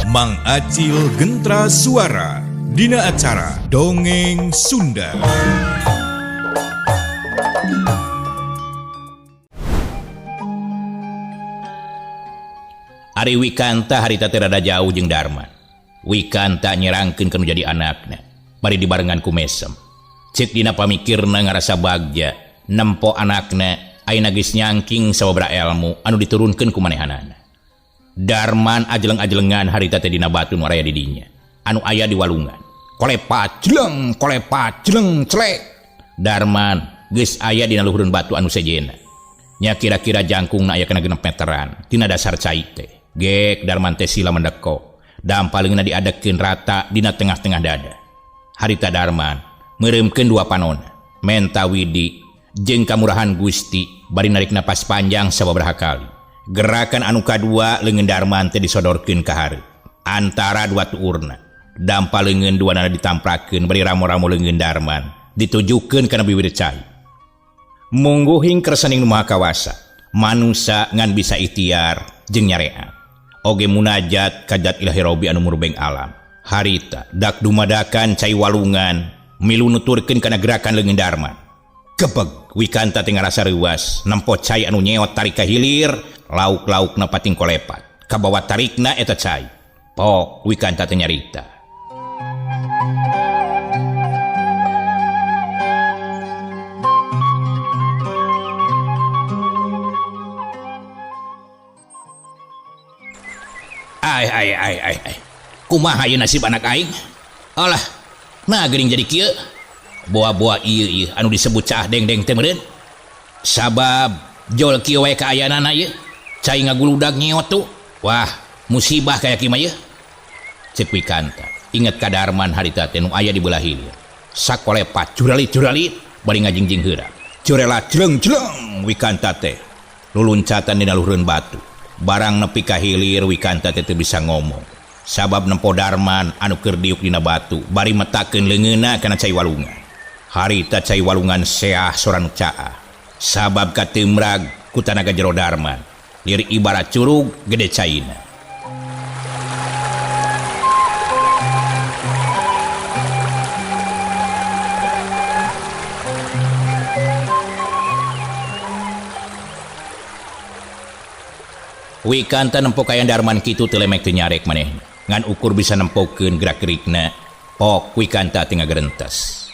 Mang Acil Gentra Suara Dina acara Dongeng Sunda. Ari Wikanta harita teh rada jauh jeung Darman. Wikanta nyerangkeun ka nu jadi anakna bari dibarengan ku mesem. Ceuk dina pamikirna ngarasa bagja nempo anakna ayeuna geus nyangking sababaraha elmu anu diturunkeun ku manehanana. Darman ajeleng-ajelengan harita teh dina batu nu araya di dinya anu aya di walungan. Kolepat jeleng kolepat jeleng celek. Darman geus aya dina luhureun batu anu sejena. Nya kira-kira jangkungna aya kana 6 meteran tina dasar cai teh. Gek Darman teh sila mendeko. Dampaleungna diadekeun rata dina tengah-tengah dada. Harita Darman meureumkeun dua panona. Menta widi jeung kamurahan Gusti bari narik napas panjang sababaraha kali. Gerakan anu kadua leungeun Darman teh disodorkeun ka hareup antara dua tuurna. Dampa leungeun duanana ditamprakeun bari ramo-ramo leungeun Darman ditujukeun kana bibir cai. Mungguhing kersaning nu Maha Kawasa, manusa ngan bisa ikhtiar jeung nyareat. Oge munajat kajat Ilahi Robi anu murbeng alam. Harita dak dumadakan cai walungan milu nuturkeun kana gerakan leungeun Darman. Kebeg Wikanta teh ngarasa reuas nempo cai anu nyeot tarik ka hilir, lauk-laukna pating kolepat. Kabawa tarikna eta cai. Pok Wikanta teh nyarita. Ai ai ai ai ai. Kumaha ieu nasib anak aing? Alah, nah geuning jadi kieu. Boa-boa ieu ieu anu disebut caah dengdeng teh meureun. Sabab jol kieu wae kaayaanana ieu. Cai ngaguludag nyeot tuh. Wah, musibah kaya kieu mah ieu. Ceuk Wikanta, inget ka Darman harita teh nu aya di beulah hilir. Sakolepat juralit-juralit bari ngajingjing heurap. Curela jleng-jleng Wikanta teh luluncatan dina luhureun batu. Barang nepi ka hilir Wikanta teh teu bisa ngomong. Sabab nempo Darman anu keur diuk dina batu bari metakeun leungeunna kana cai walungan. Harita cai walungan seah sora nu caah. Sabab kateumrag ku tanaga jero Darman. Lir ibarat curug gede caina. Wikanta nempo kayan Darman kitu teu lemek teu nyarek manehna. Ngan ukur bisa nempokeun gerak-gerikna, pok Wikanta teh ngagerentes.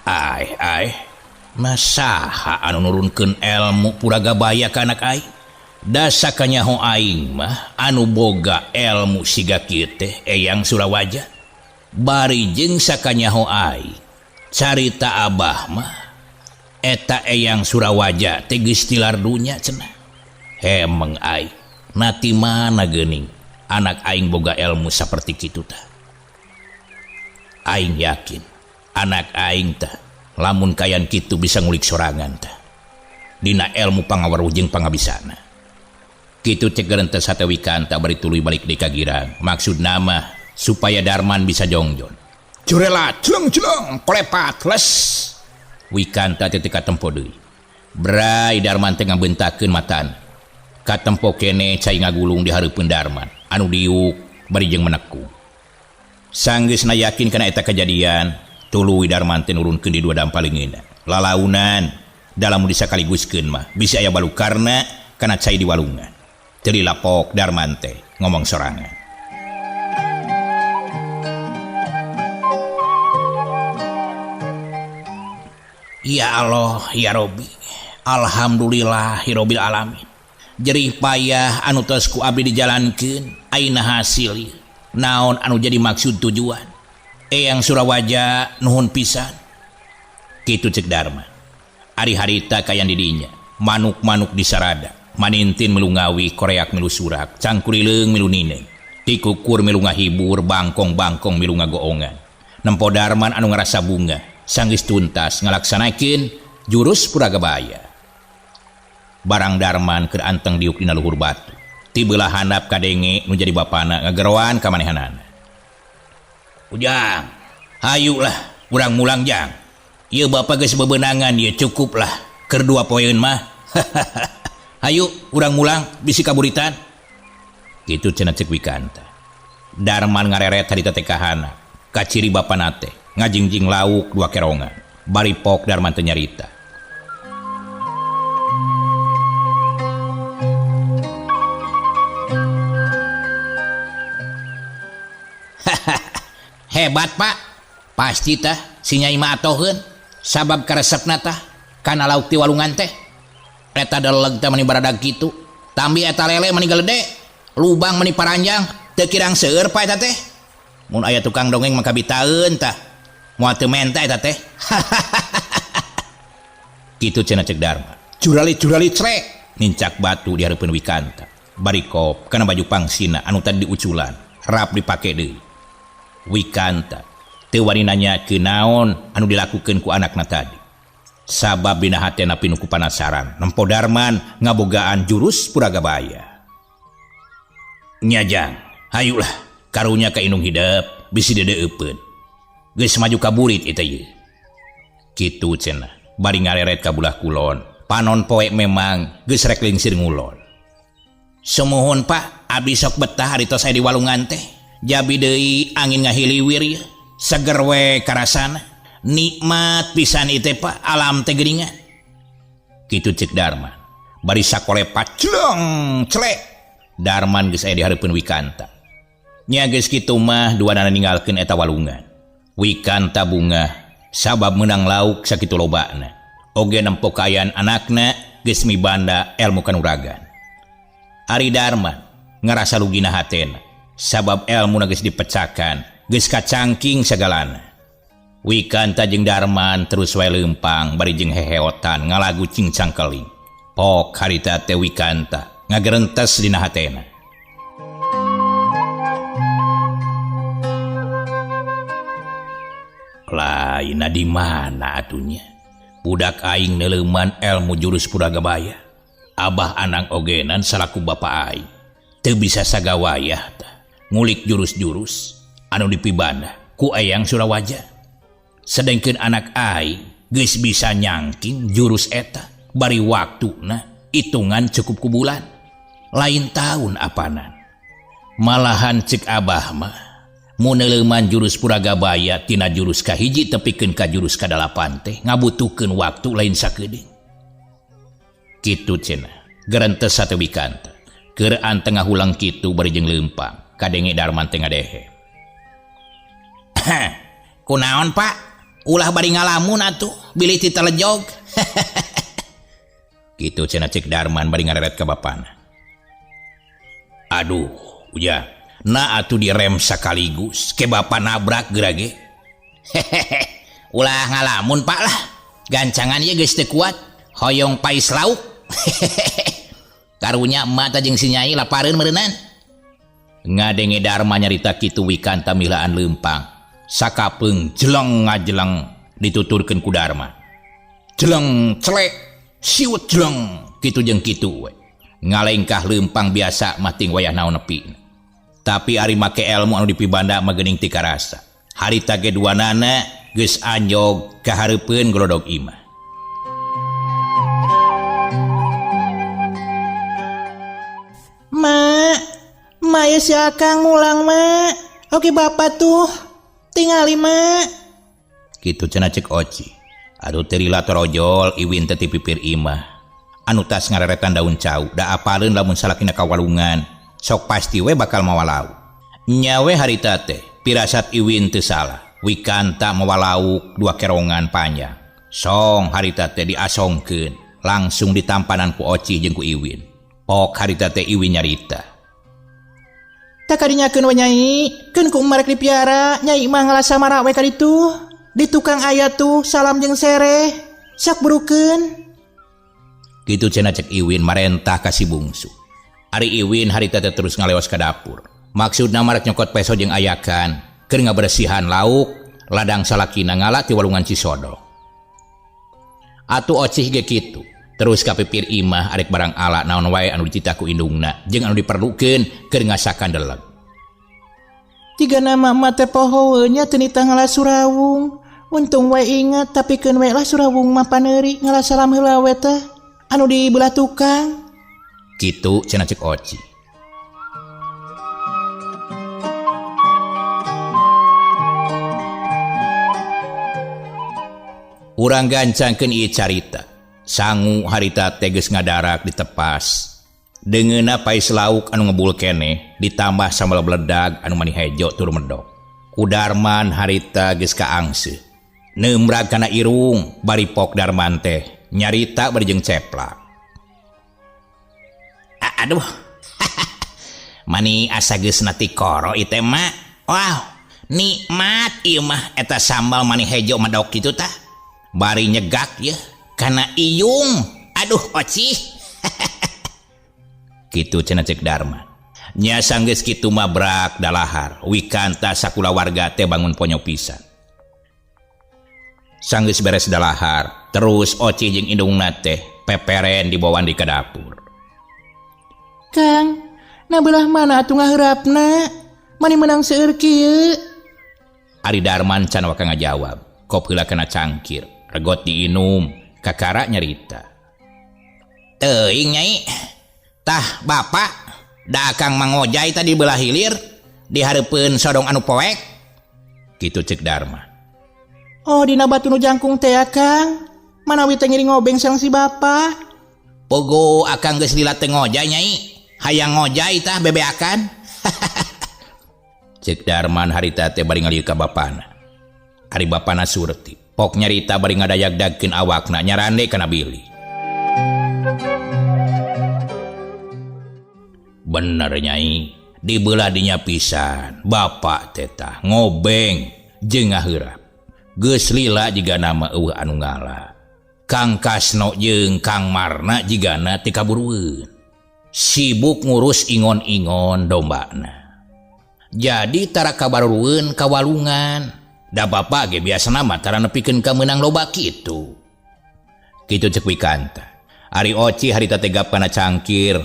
Ai ai, masaha anu nurunkeun elmu Puragabaya ka anak aing? Da sakanyaho aing mah anu boga elmu siga kieu teh Eyang Surawaja. Bari jeung sakanyaho aing, carita abah mah eta Eyang Surawaja teh geus tilar dunya cenah. Hemeng aing, nati mana geuning anak aing boga elmu saperti kitu tah. Aing yakin anak aing tah lamun kayan kitu bisa ngulik sorangan tah. Dina elmu pangaweruh jeung pangabisana. Kitu cek gerentes hate Wikanta bari tuluy balik deui ka girang. Maksudna mah supaya Darman bisa jongjon. Curela jleng-jleng kolepat les. Wikanta teh teu katempo deui. Bray Darman teh ngabeuntakeun matana. Katempo kene cai ngagulung di hareupeun Darman anu diuk bari jeung menekung. Sanggeusna yakin kana eta kajadian, tuluy Darman teh nurunkeun di dua dampa leungeunna. Lalaunan dalam disakaliguskeun mah bisi aya balukarna kana cai di walungan. Teu dilapok Darman teh ngomong sorangan. Ya Allah ya Robi, alhamdulillahirabbil alamin. Jerih payah anu tos ku abdi dijalankeun ayeuna hasil ieu. Naon anu jadi maksud tujuan? Eyang Surawaja nuhun pisan. Kitu ceuk Darman. Ari harita kayan di dinya, manuk-manuk disarada, manintin milu ngawi, koreak milu surak, cangkurileung milu nineng, tikukur milu ngahibur, bangkong-bangkong milu ngagoongan. Nempo Darman anu ngarasa bunga, sanggeus tuntas ngalaksanakeun jurus Puragabaya. Barang Darman keur anteng diuk dina luhur batu. Ti beulah handap kadenge nu jadi bapana ngageroan ka manehanana. Ujang, hayulah urang mulang jang. Ieu bapa geus bebenangan ieu cukuplah keur dua poeun mah. Hayu urang mulang bisi kaburitan. Kitu cenah ceuk Wikanta. Darman ngareret harita teh kahana. Kaciri bapana teh ngajingjing lauk dua kerongan. Bari pok Darman teu nyarita. Hebat Pak, pasti tah si Nyai mah atoheun sabab karesepna tah kana lauk ti walungan teh. Eta deleg teh mani baradag kitu. Tambi eta lele mani galede, lubang mani paranjang, teu kirang seueur Pak eta teh. Mun aya tukang dongeng mah kabitaeun tah. Moal teu menta eta teh. Kitu cenah cek Darma. Curali-curali crek nincak batu di hareupeun Wikanta. Bari kop kana baju pangsina anu tadi diuculan, rap dipake deui. Wikanta teu wani nanyakeun naon anu dilakukeun ku anakna tadi. Sabab dina hatena pinuh ku panasaran, nempo Darman ngabogaan jurus Puragabaya. Nya Jang, hayulah karunya ka indung hidep bisi deudeupeun. Geus maju ka burit eta ieu. Kitu cenah, bari ngareret ka bulah kulon. Panon poe memang geus rek lingsir ngulon. Sumuhun Pak, abdi sok betah harita saya di walungan teh. Jabi deui angin ngahiliwir ieu. Seger we karasana. Nikmat pisan ieu teh Pak, alam teh geuningan. Kitu cek Darman. Bari sakolepat celeng celek. Darman geus aya di hareupeun Wikanta. Nya geus kitu mah duanana ninggalkeun eta walungan. Wikanta bungah sabab meunang lauk sakitu lobana. Oge nempo kaayaan anakna geus mibanda elmu kanuragan. Ari Darman ngarasa lugina hatena sabab elmu geus dipecakan, geus kacangking sagalana. Wikanta jeung Darman terus wae leumpang bari jeung heheotan ngalagu cingcang keling. Pok harita teh Wikanta ngagerentes dina hatena. Lainna di mana atunya? Budak aing neuleuman elmu jurus Puragabaya. Abah Anang ogenan salaku bapa aing. Teu bisa sagawayah tah. Ngulik jurus-jurus anu dipibanda ku Eyang Surawaja. Sedengkeun anak aing geus bisa nyangking jurus eta bari waktuna hitungan cukup ku bulan. Lain tahun apanan. Malahan cek abah mah mun neuleuman jurus Puragabaya tina jurus kahiji tepikeun ka jurus kadalapan teh ngabutuhkeun waktu lain sakedeung. Kitu cenah gerentes sate Wikanta. Keur tengah hulang kitu bari jeung leumpang kadenge Darman teh ngadehe. Kunaon Pak? Ulah bari ngalamun atuh bilih ti telejog. Kitu cenah cek Darman bari ngareret ka bapana. Aduh, ujang. Na atuh direm sakaligus ke bapa nabrak geura ge. Ulah ngalamun Pak lah. Gancangan ieu geus teu kuat, hoyong pais lauk. Karunya emak teh jeung si Nyai lapareun meureunnan. Ngadenge Darma nyarita kitu Wikanta milaan leumpang. Sakapeung jeleng ngajeleng dituturkeun ku Darma. Jeleng celek, siut jeleng kitu jeung kitu we. Ngalengkah leumpang biasa mah ting wayah naon nepi. Tapi ari make elmu anu dipibanda mah geuning ti karasa. Harita ge duanana geus anjog ka hareupeun golodog imah. Mak, mak ya si Akang mulang mak. Oke bapak tuh tingali mak. Kitu cenah cek Oci. Aduh teu lila torojol Iwin teh ti pipir imah. Anu tas ngareretan daun cau da apaleun lamun salakina ka walungan. Sok pasti we bakal mawa lauk. Nya we harita teh pirasat Iwin teu salah. Wikanta mawa lauk dua kerongan panjang. Song harita teh diasongkeun langsung ditampanan ku Oci jeung ku Iwin. Pok harita teh Iwin nyarita. Tak kadinyakeun we Nyai, keun ku emak rek dipiara, Nyai mah ngalasa mara we ka ditu. Di tukang aya tuh salam jeung sereh, sok burukeun. Kitu cenah cek Iwin marentah ka si bungsu. Ari Iwin harita teh terus ngaleos ka dapur. Maksudna marek nyokot peso jeung ayakan keur ngabersihan lauk ladang salakina ngala ti walungan Cisodong. Atuh Ocih ge kitu. Terus ka pipir imah arek barang ala naon wae anu dititah ku indungna jeung anu diperlukeun keur ngasakan deleg. Tiga nama emak teh poho nya teu nitah ngala surawung. Untung we ingat tapi keun we lah surawung mah paneuri ngala salam heula we teh anu di belah tukang. Kitu cenah cek Oci. Urang gancangkeun ieu carita. Sangu harita teh geus ngadarak ditepas. Deungeunna pais lauk anu ngebul keneh ditambah sambal bledag anu mani hejo tur medok. Ku Darman harita geus kaangse. Neumrag kana irung bari pok Darman teh nyarita bari jeung ceplak. Aduh. Mani asa geus natikoro ieu teh mak. Wow, nikmat ieu mah eta sambal mani hejo medok kitu tah. Bari nyegak yeuh kana iyung. Aduh ocih. Kitu cenah cek Darman. Nya sanggeus kitu mah brak dalahar. Wikanta sakulawarga teh bangun ponyo pisan. Sanggeus beres dalahar, terus Ocih jeung indungna teh peperen dibawaan di ka dapur. Kang, na belah mana atuh ngaheurapna? Mani meunang seueur kieu? Ari Darman can waka ngajawab, kop heula kana cangkir, regot diinum, kakara nyarita. Teuing nyai. Tah bapak, da akang mangojay tadi belah hilir di hareupeun sodong anu poek. Kitu cek Darman. Oh, dina batu nu jangkung teh akang. Manawi teh ngiring ngobeng sareng si bapak. Pogo akang geus lila teu ngojay nyai. Hayang ngojay tah bebeakan. Cek Darman harita teh bari ngalieu ka bapana. Ari bapana surti. Pok nyarita bari ngadayag-dagkeun awakna nyarande kana bilih. Bener nyai, dibelah dinya pisan. Bapak tetah ngobeng jeung ngaheurap. Geus lila jiga nama eueuh anu ngala. Kang Kasno jeung Kang Marna jigana ti kaburueun. Sibuk ngurus ingon-ingon dombana. Jadi tara kabarueun ka walungan. Da bapak ge biasana mah tara nepikeun ka meunang loba kitu. Kitu cek Wikanta. Ari Oci harita teh gap kana cangkir.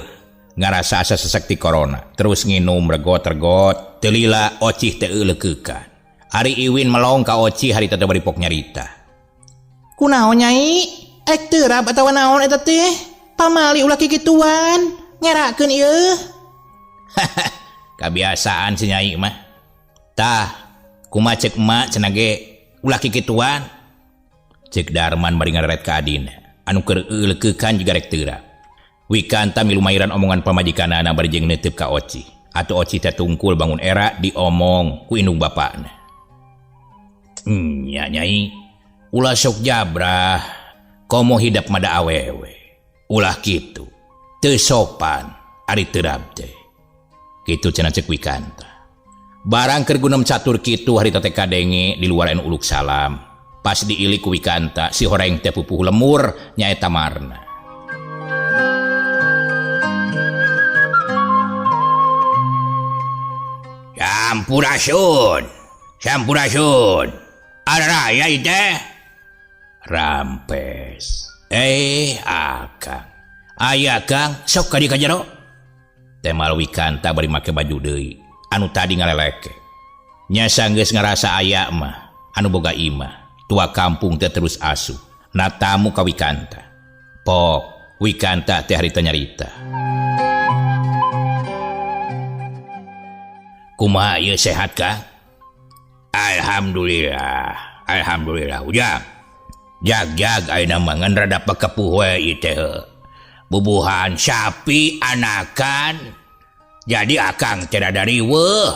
Ngarasa asa sesek ti corona. Terus nginum regot-regot. Teu lila Ocih teh euleukeukkan. Ari Iwin melong ka Oci harita teh bari pok nyarita. Kunaon nyai? Ek terap atawa naon eta teh? Pamali ulah kikituan. Ngerakeun ieu. Kabiasaan si nyai mah. Tah, kumaha cek emak cenah ge ulah kikituan. Cek Darman bari ngareret ka adina. Anu keur euleukeukkan jiga rek teurap. Wikanta milu mairan omongan pamajikanana bari jeung neuteup ka Oci. Atuh Oci teh tungkul bangun era diomong ku indung bapana. Nya nyai, ulah sok jabrah, komo hidap mada awewe. Ulah kitu, teu sopan ari terap teh. Kitu cenah cek Wikanta. Barang keur gunem catur kitu harita teh kadenge di luar anu uluk salam. Pas diilik ku Wikanta si horeng teh pupuh lemur nyaeta Marna. Sampurasun, sampurasun. Araya teh rampes. Akang. Aya Kang, sok ka dieu ka jero. Temal Wikanta bari make baju deui. Anu tadi ngaleleke. Nya sanggeus ngarasa aya mah, anu boga imah. Tua kampung teh terus asup. Natamu ka Wikanta. Pok, Wikanta teh harita nyarita. Kumaha ieu sehat Kang? Alhamdulillah. Alhamdulillah. Ujang. Jag-jag ayeuna mah ngan rada pekepuh we ieu teh. Bubuhan sapi anakan. Jadi akang teh rada riweuh.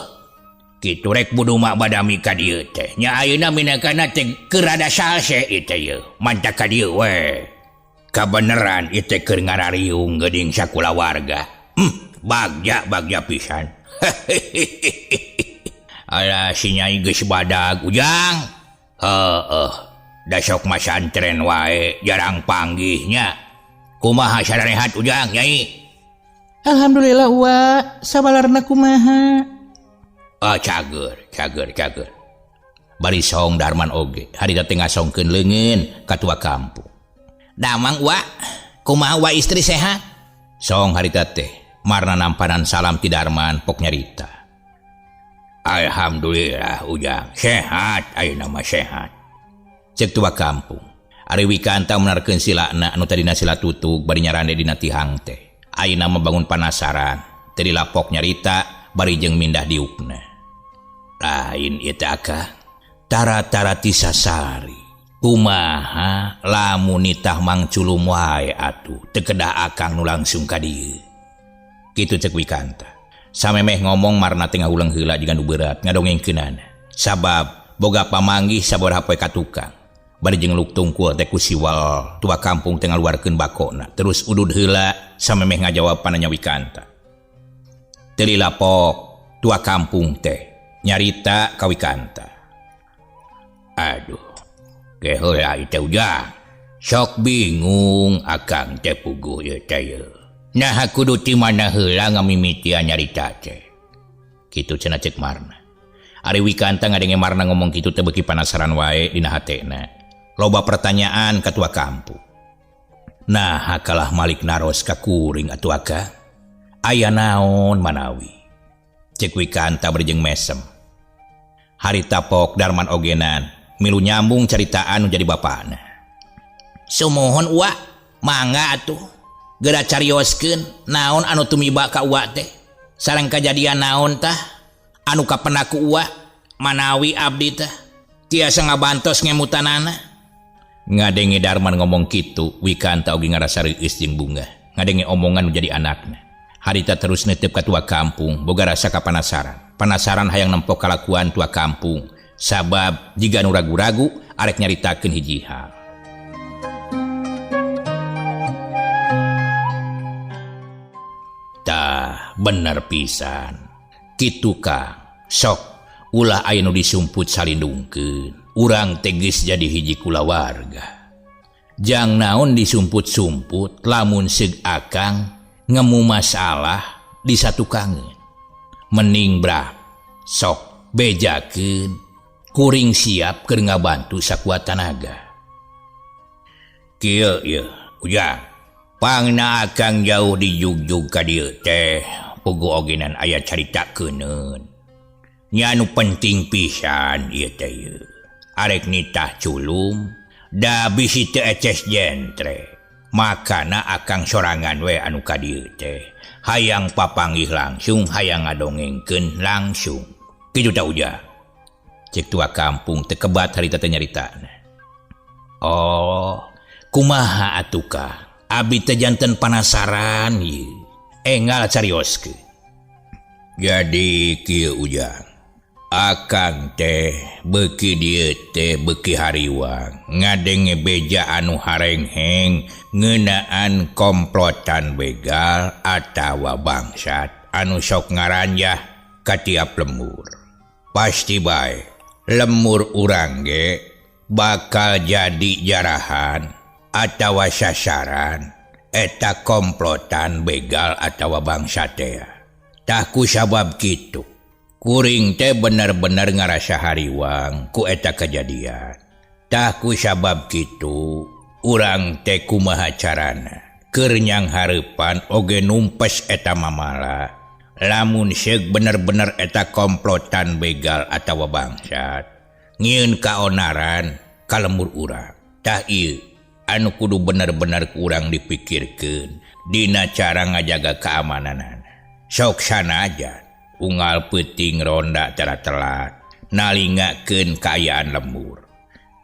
Kitu rek buduh mak badami ka dieu teh. Nya ayeuna minangkana teh keur rada salse ieu teh yeuh. Mantak ka dieu we. Kabeneran ieu teh keur ngarariung geuning sakulawarga. Bagja bagja pisan. Alah si nyai geus badag Ujang. Heeh. Da sok masantren wae jarang panggihnya. Kumaha sararehat Ujang nyai? Alhamdulillah wa, sabalarna kumaha? Ah cager, cager, cager. Bari song Darman oge, harita teh ngasongkeun leungeun ka tua kampung. Damang wa, kumaha wa istri sehat? Song harita teh marna nampanan salam ti Darman pok nyarita. Alhamdulillah Ujang, sehat ayeuna mah sehat. Cek tua kampung. Ari Wikanta menarkeun silana anu tadina sila tutug bari nyarande dina tihang teh. Ayeuna mah bangun panasaran, teu dilapok nyarita bari jeung mindah diukna. Lain ieu teh akang. Tara-tara ti sasari. Kumaha lamun nitah Mang Culum wae atuh teu kedah akang nu langsung ka dieu. Kitu cek Wikanta. Samemeh ngomong Marna teh ngahuleng heula jiga nu berat ngadongengkeunana. Sabab boga pamanggih sabaraha poe ka tukang. Bari jeung luk tungkul teh ku siwal tua kampung teh ngaluarkeun bakona. Terus udud heula samemeh ngajawab pananya Wikanta. Teu lapok tua kampung teh nyarita ka Wikanta. Aduh, geheula teh ujang. Sok bingung akang teh puguh ieu teh ieu. Nah kudu ti mana heula ngamimitian nyarita teh. Kitu cenah cek Marna. Ari Wikanta ngadenge Marna ngomong kitu teh beuki panasaran wae dina hatena. Loba pertanyaan ka tua kampung. Nah kalah Malik naros ka kuring atuh akang. Aya naon manawi. Cek Wikanta bari jeung mesem. Harita pok Darman ogenan milu nyambung caritaan nu jadi bapana. Sumuhun uwa, mangga atuh. Geura carioskeun naon anu tumiba ka uwa teh. Sareng kajadian naon tah anu kapenaku uwa manawi abdi teh tiasa ngabantos ngemutanana. Ngadenge Darman ngomong kitu, Wikanta oge ngarasa reueus jeung bunga. Ngadenge omongan nu jadi anakna. Harita terus netep ka tua kampung, boga rasa kapanasaran. Panasaran hayang nempo kalakuan tua kampung. Sabab jiga nu ragu-ragu arek nyaritakeun hiji hal. Tah, bener pisan. Kitu Kang, sok ulah aya nu disumput salindungkeun. Urang teh geus jadi hiji kulawarga. Jang naon disumput-sumput lamun seug akang ngemu masalah disatukangeun. Mening brah, sok bejakeun kuring siap keur ngabantu sakuat tanaga. Kieu ieu, ujang. Pangna akang jauh dijugjug ka dieu teh, puguh ogenan aya carita keuneun. Nya anu penting pisan ieu teh ieu. Arek nitah culum, da bisi teu eces jentre. Makana akang sorangan we anu ka dieu teh. Hayang papanggih langsung, hayang ngadongengkeun langsung. Kitu tah ujang. Cek tua kampung teu kebat harita teh nyaritana. Oh, kumaha atuh Kang? Abi teh janten panasaran ieu. Engal carioskeun. Jadi kieu ujang. Akang teh beuki dieu teh beuki hariwang ngadenge beja anu harengheng ngeunaan komplotan begal atawa bangsat anu sok ngaranjah ka tiap lembur. Pasti bae lemur urang ge bakal jadi jarahan atawa sasaran eta komplotan begal atawa bangsat teh. Tah ku sabab kitu kuring teh bener-bener ngarasa hariwang ku eta kejadian. Tah ku sabab kitu urang teh kumaha carana keur nyang hareupan oge numpes eta mamala. Lamun seug bener-bener eta komplotan begal atawa bangsat ngieun kaonaran ka lembur urang. Tah ieu anu kudu bener-bener ku urang dipikirkeun dina cara ngajaga keamananana. Sok sanajan unggal peuting ronda cara telat nalingakeun kaayaan lembur.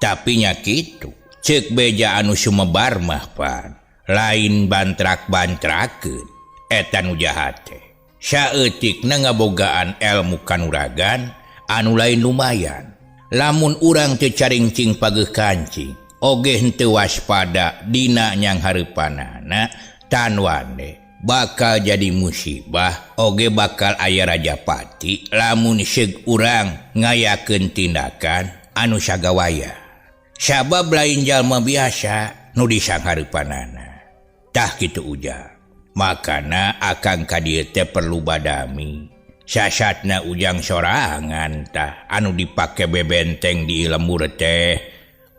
Tapi nya kitu ceuk beja anu sumebar mah pan lain bantrak-bantrakeun eta nu jahat teh. Saeutikna ngabogaan elmu kanuragan anu lain lumayan. Lamun urang teu caringcing pageuh kancing oge henteu waspada dina nyang hareupanana tanwane bakal jadi musibah oge bakal aya rajapati lamun seug urang ngayakeun tindakan anu sagawaya. Sabab lain jalma biasa nu disanghareupanana. Tah kitu ujang. Makana akang ka dieu teh perlu badami. Sasatna ujang sorangan tah anu dipake bebenteng di lembur teh.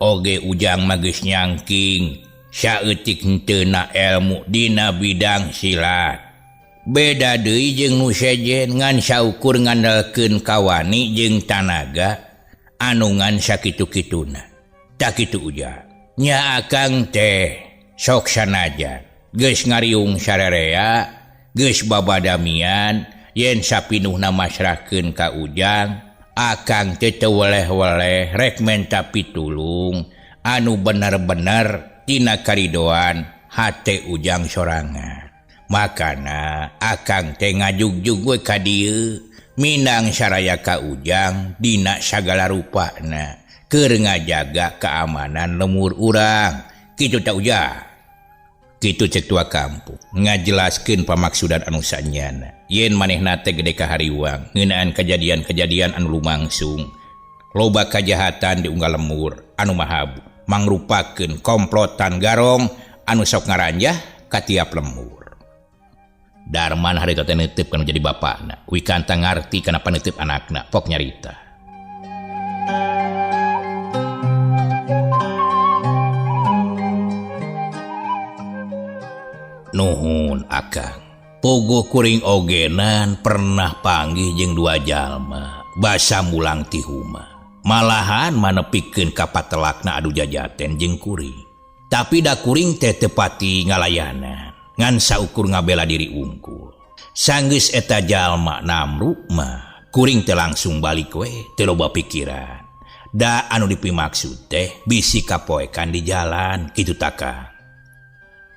Oge ujang mah geus nyangking saeutik henteu na elmu dina bidang silat. Beda deui jeung nu sejen ngan saukur ngandalkeun kawani jeung tanaga anu ngan sakitu-kituna. Tah kitu ujang. Nya akang teh sok sanajan geus ngariung sarerea, geus babadamian yen sapinuhna masrahkeun ka ujang, akang teh teu weleh-weleh rek menta pitulung anu bener-bener tina karidoan hate Ujang sorangan. Makana akang teh ngajugjug we ka dieu minang saraya ka Ujang dina sagala rupana keur ngajaga keamanan lemur urang. Kitu ta Ujang. Kitu cek tua kampung ngajelaskeun pamaksudan anu sanyana yen manehna teh gede kahariwang ngeunaan kejadian-kejadian anu lumangsung loba kajahatan di unggal lemur anu mahabu mangrupakeun komplotan garong anu sok ngaranjah ka tiap lemur. Darman harita teh neuteup kana jadi bapakna. Wikanta ngarti kana paneuteub anakna pok nyarita. Nuhun akang. Pogo kuring ogenan pernah panggih jeung dua jalma basa mulang ti huma. Malahan manepikeun ka patelakna adu jajaten jeung kuring. Tapi da kuring teh teu pati ngalayanan, ngan saukur ngabela diri unggul. Sanggeus eta jalma namru mah kuring teh langsung balik we teu loba pikiran. Da anu dipimaksud teh bisi kapoekan di jalan kitu taka.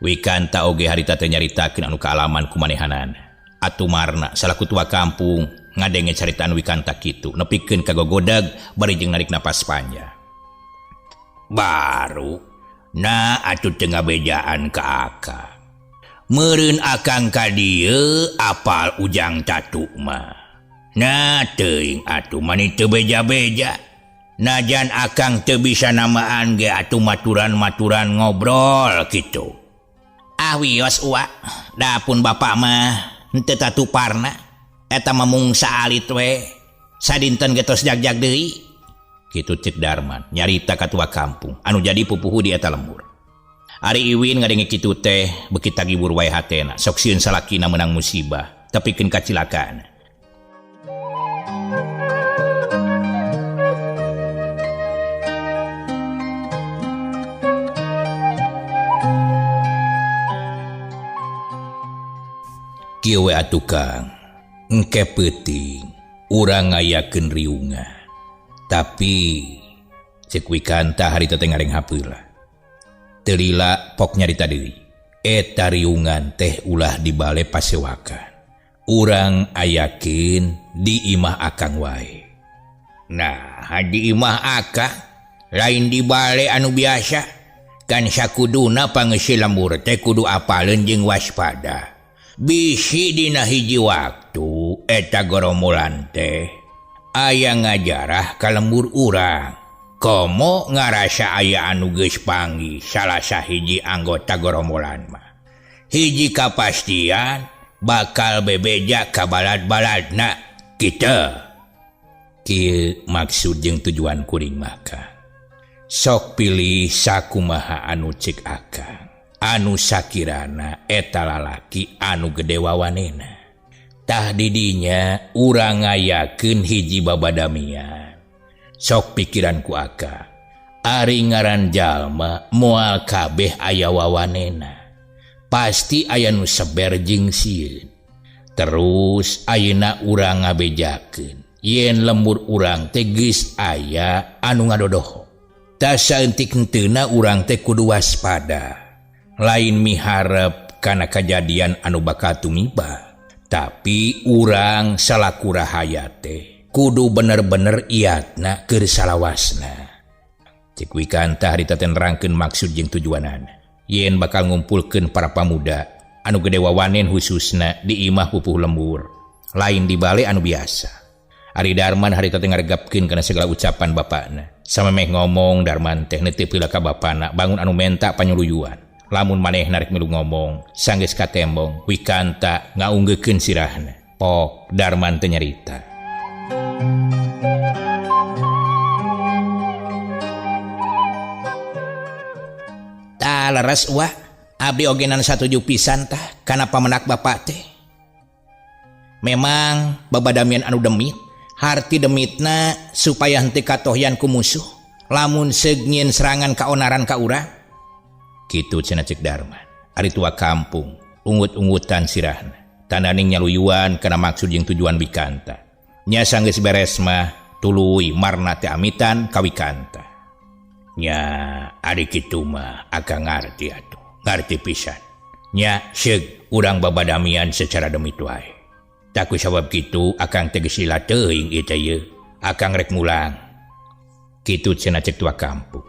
Wikanta oge harita teh nyaritakeun anu kaalaman kumanehanana. Atuh marna salaku tua kampung ngadenge caritaan Wikanta kitu nepikeun ka gogodag bari jeung narik napas panjang. Baru nah atuh teu ngabejaan ka akang. Meureun akang ka dieu apal Ujang Tatu mah. Nah teuing atuh mani teu beja-beja. Najan akang teu bisa namaan ge atuh maturan-maturan ngobrol kitu. Ah wios uwa, dapun bapak mah henteu tatuparna eta mah mung saalit we. Sadinten getos jagjag deui. Kitu cek Darman nyarita ka tua kampung anu jadi pupuhu di eta lembur. Ari Iwin ngadenge kitu teh beuki tagibur wae hatena, sok sieun salakina meunang musibah tepikeun kacilakaan. Kieu we atuh Kang, engke peuting urang ngayakeun riungan. Tapi cek Wikanta harita teh ngareng hapeula. Teu lila pok nyarita deui. Eta riungan teh ulah di bale pasewakan. Urang ayakeun di imah akang wae. Nah, di imah akang lain di bale anu biasa. Kan sakuduna pangeusi lembur teh kudu apaleun jeung waspada. Bisi dina hiji waktu eta gorombolan teh aya ngajarah ka lembur urang. Komo ngarasa aya anu geus panggih salah sahiji anggota gorombolan mah. Hiji kapastian bakal bebeja ka balad-baladna kitu. Kieu maksud jeung tujuan kuring mah Kang. Sok pilih sakumaha anu cek akang. Anu sakirana eta lalaki anu gede wawanena. Tah didinya urang ngayakeun hiji babadamian. Sok pikiran ku akang. Ari ngaran jalma moal kabeh aya wawanena. Pasti aya nu seber jeung sieun. Terus ayeuna urang ngabejakeun yen lembur urang teh geus aya anu ngadodoho. Tah saeutik henteuna urang teh kudu waspada. Lain miharep kana kajadian anu bakal tumiba, tapi urang salaku rahaya teh kudu bener-bener iatna keur salawasna. Cek Wikanta harita teh nerangkeun maksud jeung tujuanana. Yen bakal ngumpulkeun para pamuda anu gede wawanen khususna di imah pupuh lembur, lain di bale anu biasa. Ari Darman harita teh ngaregapkeun kana segala ucapan bapakna. Samemeh ngomong Darman teh neuteup heula ka bapana bangun anu menta panyuluyuan. Lamun maneh narik milu ngomong sanggeus katembong Wikanta ngaunggekeun sirahna. Pok Darman teh nyarita. Tah leres uwa, abdi ogenan satuju pisan tah kana pamenak bapak teh. Memang babadamian anu demit, harti demitna supaya henteu katohyan ku musuh. Lamun seug nyieun serangan kaonaran ka urang. Kitu cenah cek Darman. Ari tua kampung ungut-ungutan sirahna. Tandaning nyaluyuan kana maksud jeung tujuan Wikanta. Nya sanggeus beres mah tuluy marna teh amitan ka Wikanta. Nya ari kitu mah akang ngarti atuh, ngarti pisan. Nya seug urang babadamian secara demi wae. Tah ku sabab kitu akang teh geus lila teuing ieu teh yeuh. Akang rek mulang. Kitu cenah cek tua kampung.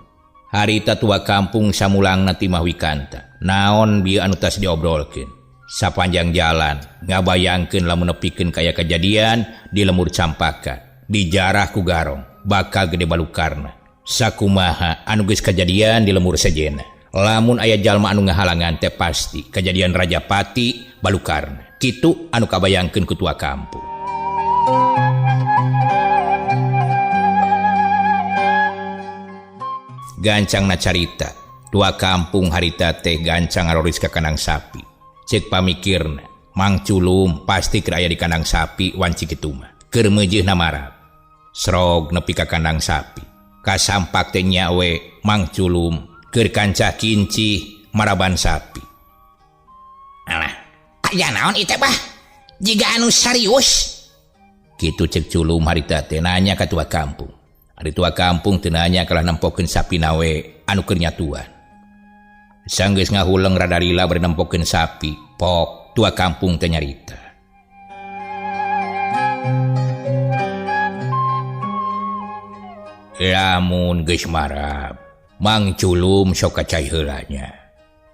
Harita tua kampung samulangna ti Imah Wikanta. Naon bieu anu tas diobrolkeun. Sapanjang jalan ngabayangkeun lamun nepikeun kaya kajadian di lemur Campaka, dijarah ku Garong, bakal gede balukarna. Sakumaha anu geus kajadian di lemur sejena. Lamun aya jalma anu ngahalangan teh pasti kajadian Rajapati balukarna. Kitu anu kabayangkeun ku tua kampung. Gancang na carita, tua kampung harita teh gancang ngaroris ka kandang sapi. Cek pamikirna, Mang Culum pasti keur aya di kandang sapi wanci kitu mah. Keur meujeuhna marab. Srog nepi ka kandang sapi. Kasampak teh nya we Mang Culum keur kancah kincih maraban sapi. Alah, aya naon ieu teh bah? Jiga anu serius. Kitu cek Culum harita teh nanya ka tua kampung. Ari tua kampung teu nanya kalah nempokeun sapi nawe anu keur nyatuan. Sanggeus ngahuleng rada lila bari nempokeun sapi, pok tua kampung teh nyarita. Lamun geus marab, Mang Culum sok kacai heula nya.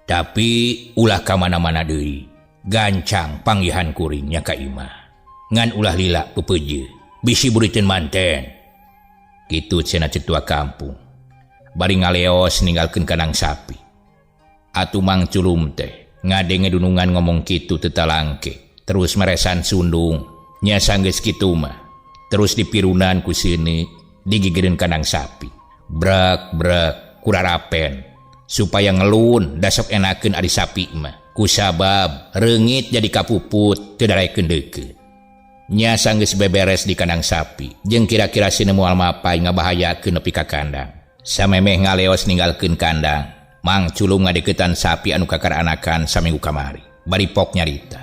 Tapi ulah ka mana-mana deui, gancang panggihan kuringnya ka imah. Ngan ulah lila pepeje, bisi buriteun manten. Kitu cenah cek tua kampung. Bari ngaleos ninggalkeun kandang sapi. Atuh Mang Culum teh ngadenge dunungan ngomong kitu teu talangke, terus meresan sundung. Nya sanggeus kitu mah, terus dipirunan ku seuneu digigireun kandang sapi. Brek brek kurarapen supaya ngelun dasok enakeun ari sapi mah. Kusabab reungit jadi kapuput teu daraekeun deukeut. Nya sanggeus beberes di kandang sapi, jeung kira-kira seuneu moal mapay ngabahayakeun nepi ka kandang. Samemeh ngaleos ninggalkeun kandang, Mang Culum ngadeukeutan sapi anu kakar anakan saminggu kamari. Bari pok nyarita.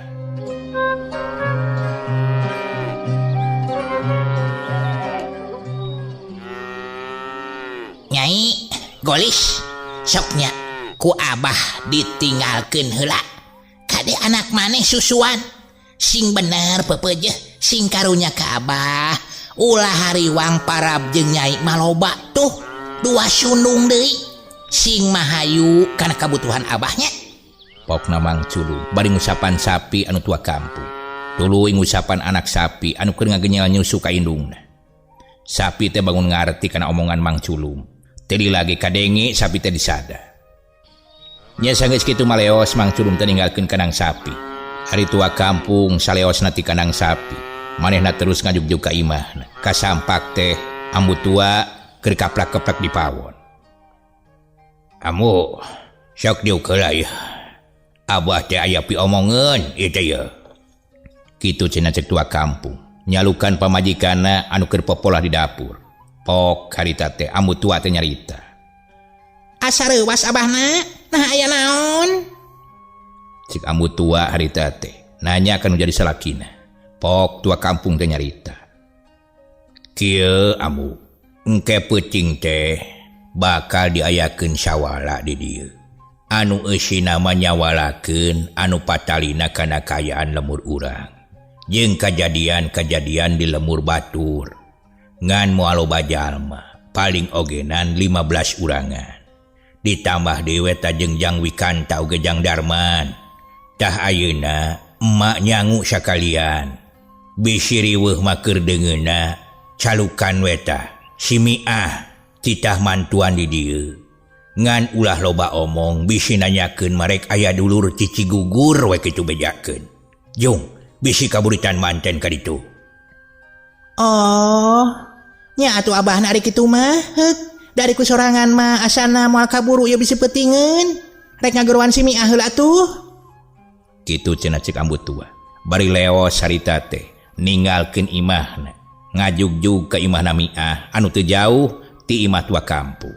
Nyai Golis, soknya ku abah ditinggalkeun heula. Kade anak maneh susuan. Sing bener pepejeh, sing karunya ka abah. Ulah hariwang parab jeung nyai maloba tuh dua sundung deui. Sing mahayu kana kabutuhan abahnya. Pokna Mang Culum bari ngusapan sapi anu tua kampung. Tuluy ngusapan anak sapi anu keur ngagenyel nyusu ka indungna. Sapi teh bangun ngarti kana omongan Mang Culum. Teu lagi kadenge sapi teh disada. Nya sanggeus kitu maleos Mang Culum teh ninggalkeun kandang sapi. Ari tua kampung saleosna ti kandang sapi. Manehna terus ngajugjug ka imahna. Kasampak teh ambu tua keur kaplak-keplak di pawon. Ambu sok diuk heula ieu. Abah teh aya piomongeun ieu teh yeuh. Kitu cenah cek tua kampung. Nyalukan pamajikanna anu keur popolah di dapur. Pok harita teh ambu tua teh nyarita. Asa reuwas abahna, nah aya naon? Cik ambu tua harita teh nanya kan jadi salakina. Pok tua kampung teh nyarita. Kieu ambu, engke peuting teh bakal diayakeun sawala di dieu. Anu eusina mah nyawalakeun anu patalina kana kaayaan lemur urang. Jeung kajadian-kajadian di lemur batur. Ngan moal loba jalma, paling ogenan 15 urangan. Ditambah deui eta jeung Jang Wikanta oge Jang Darman. Tah ayeuna emak nyangu sakalian. Bisi riweuh mah keur deungeunna calukan we tah. Si Miah titah mantuan di dieu. Ngan ulah loba omong bisi nanyakeun marek aya dulur cici gugur we kitu bejakeun. Jung, bisi kaburitan manten ka ditu. Oh, nya atuh abahna ari kitu mah. Heuk, dari ku sorangan mah asana moal kaburu ieu bisi peutingeun. Rek ngageroan si Miah heula atuh. Kitu cenah cek ambu tua. Bari leos harita teh ninggalkeun imahna. Ngajugjug ka imahna Miah anu teu jauh ti imah tua kampung.